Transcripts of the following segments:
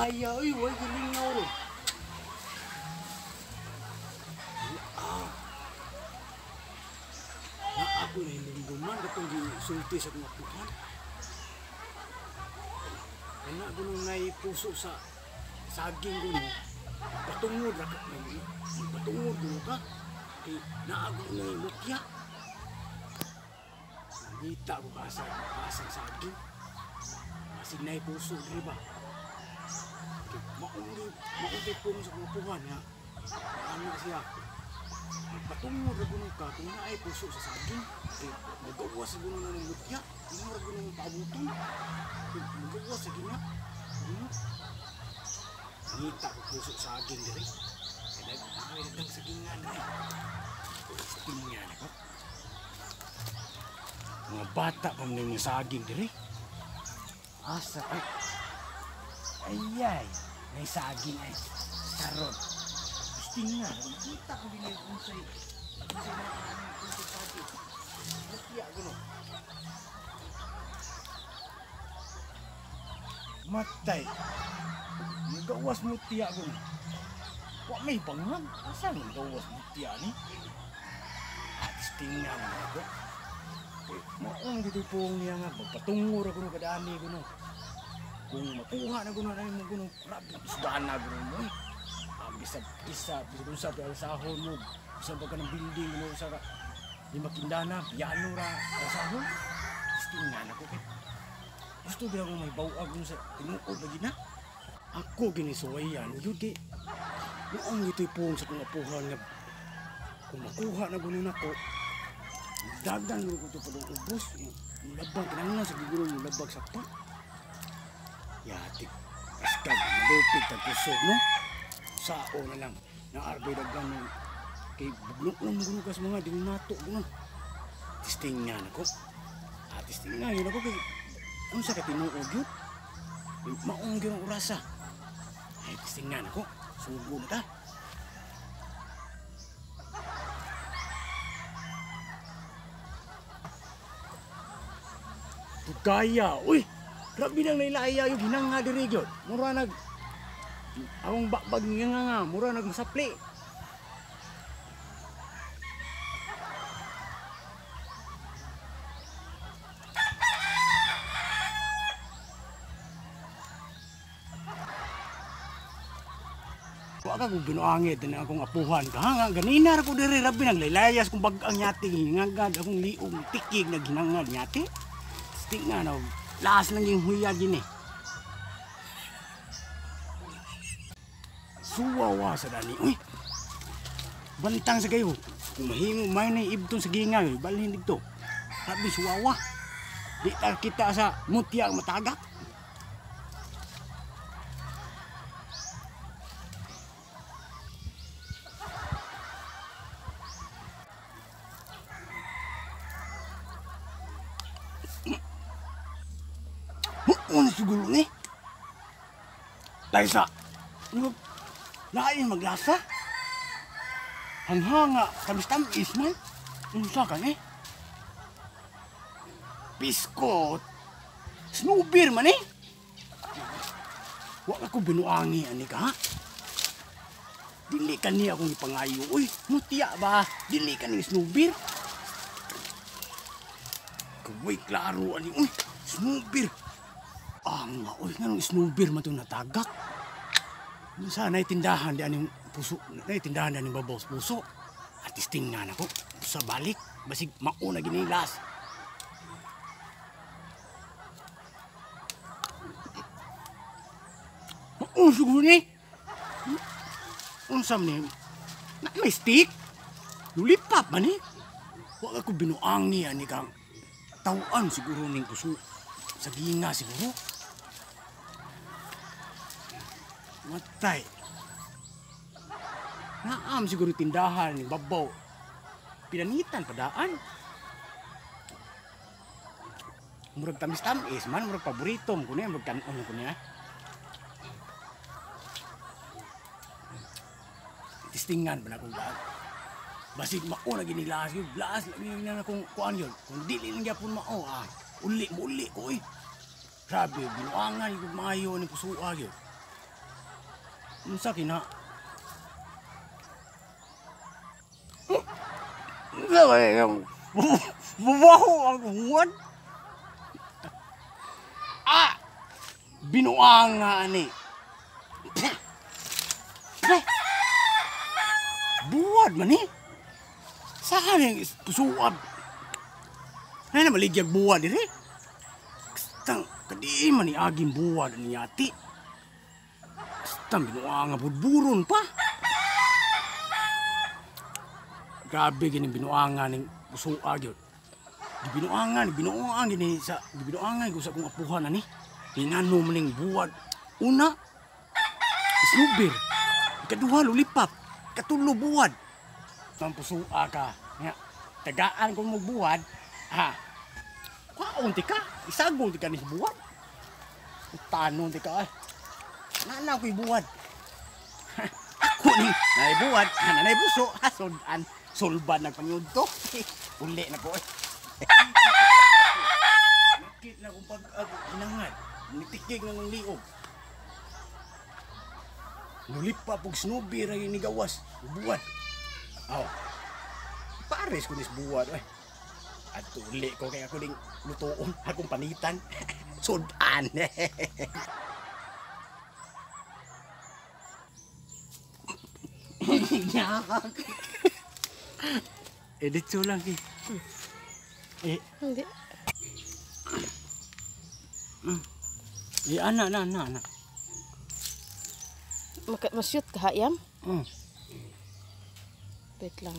Ay, ay, way gilingaw ron. Na ako na hinumduman katong gisulti sa akong apuhan. Kana gunong nay puso sa saging guno. Patungod ra ka, patungod guno ka. Kay naa guno nay mutya. Nangita ko ka sa asang saging. Basig nay puso diri ba. Kay mauli po sa akong apuhan nga. Ano siya? Patungod ra guno ka kung naay puso sa saging. Kay magawas guno na ng mutya. Imo ra guno ng paabuton. Kay magawas sa gina. Guno. Ngita ko puso sa saging diri. Kay nagdagang sagingan diri. Tingnan ako. Mga bata pa man yung saging diri. Asa ay. Ayay, may saging ay. Karon. Tingnan, kita ko din yung unsay. Unsay na ang saging. Mutya guno. Matay. Gawas mutya guno. Wa may bangag. Asa man gawas mutya ni? At tingnan ako. Maong dito pong niya nga magpatungo ra kuno kadani kuno. Kung makuha na kuno na mo kuno, grabe isdaan na kuno mo. Bisag isa bisag unsa pa sahon mo, bisag pa ka ng building kuno sa lima kindana, piano ra sahon. Tingnan ako kay gusto gyud ako may bawag kuno sa tinuod lagi na. Ako ginisuwayan yun kay noong ito'y pong sa kong apuhan nga kung makuha na kuno nako, dagan ko ito pa ubos. Mulabag kinahanglan sa gigulo mulabag sa pa. Yati kaskag malupig tag kusog no. Sao na lang naarbay daghan no kay bugloon mo kuno kas mga dinunato kuno. Tistingan ako. Ah, tistingan yun ako kay unsa ka tinuod yun? Maong gyud ang orasa. Ay, tistingan ako. Sugo na ta. Tugaya, uy! Grabe nang nailaya yung hinanga diri gyud. Mura nag akong bakbag nga nga, mura nag masapli. Wa ka kung binuangit na akong apuhan ka. Ha, ganina ra ko diri, grabe nang layas kung bag-ang nyati hingagad akong liog tikig naghinangad nyati. Tingnan na, laas lang yung huya din eh. Suwawa sa dani. Uy, bantang sa kayo. Kung mahimo, may na ibton sa ginga. Balhin dito. Sabi suwawa. Di ta kita sa mutya ang matagak. Ano siguro ni? Laysa. Lain maglasa. Hanghanga, tamis-tamis man. Unsa ka ni? Biskot. Snowbeer man eh. Wa ka ko binuangi ani ka ha? Dili ka niya akong ipangayo. Uy, mutya ba? Dili ka ni snowbeer. Kuway klaro ani. Uy, snowbeer. Ang nga, uy, nganong snowbeer man itong natagak. Sana itindahan di aning puso, naitindahan di aning babaw sa puso. At istingan ako sa balik, basig mauna ginilas. Mauna siguro ni. Unsam ni, na may stick? Lulipap man ni. Huwag ako binuang niya ni kang tawaan siguro ning puso. Sa ginga siguro. Matay. Naam siguro tindahan ni babaw. Pinanitan padaan. Murag tamis-tamis man, murag paborito mo kunya, murag kanon kunya. Tistingan pa na akong lahat. Basig mao na ginilas yun, laas lang na akong kuan yun. Kung dili lang gyapon mao, ah, uli mo uli ko eh. Grabe, binuangan yung maayo ni pusoa yun. Unsa kina? Buwaho ang buwan. Ah! Binuang nga ani. Buwad man eh. Saan yung pusuab? Ay na maligyag buwad dire. Kastang kadi man ni aging buwad ni ati. Kastang binuang nga budburon pa. Grabe gini binuangan ning pusoa gyud. Gibinuangan, binuangan gini sa gibinuangan ko sa akong apuhan ani. Ingano man ning buwad. Una, snubir. Ikaduha, lulipap. Katulo, buwad. Ang pusoa ka. Nga, tagaan kong magbuwad. Ha. Kwaon ti ka. Isagol ti ka ni buwad. Utanon ti ka. Ay. Nana ko'y buwad. Ako ni naibuwad, nanay buso, sudan. Sulban nagpanyud to. Uli na ko. Nakit na kong pag hinangad. Nitikig na ng liog. Nulipa pog snubi ra ni gawas. Buwad. Aw. Pares ko nis buwad oy. Adto uli ko kay ako ding lutoon akong panitan. Sudan. Edit ko lang eh. Eh. Hindi. Eh, ana, na, na, na. Mashoot ka, hayam? Mm. Wait lang.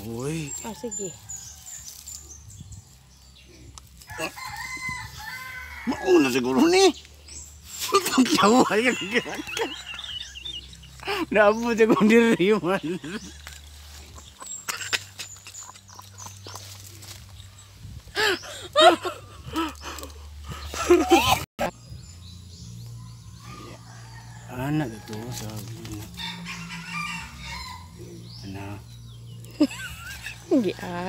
Uy. Ah, sige. Mauna siguro ni. Pagtawa ka. Naabot akong diri man. Anak tu sabi. Anak. Hindi ah.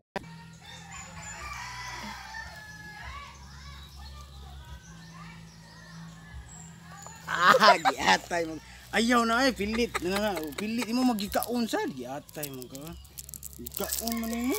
Ah, giatay mo. Ayaw na ay pilit na na. Pilit mo magikaon sa giatay mo ka. Gikaon man nimo.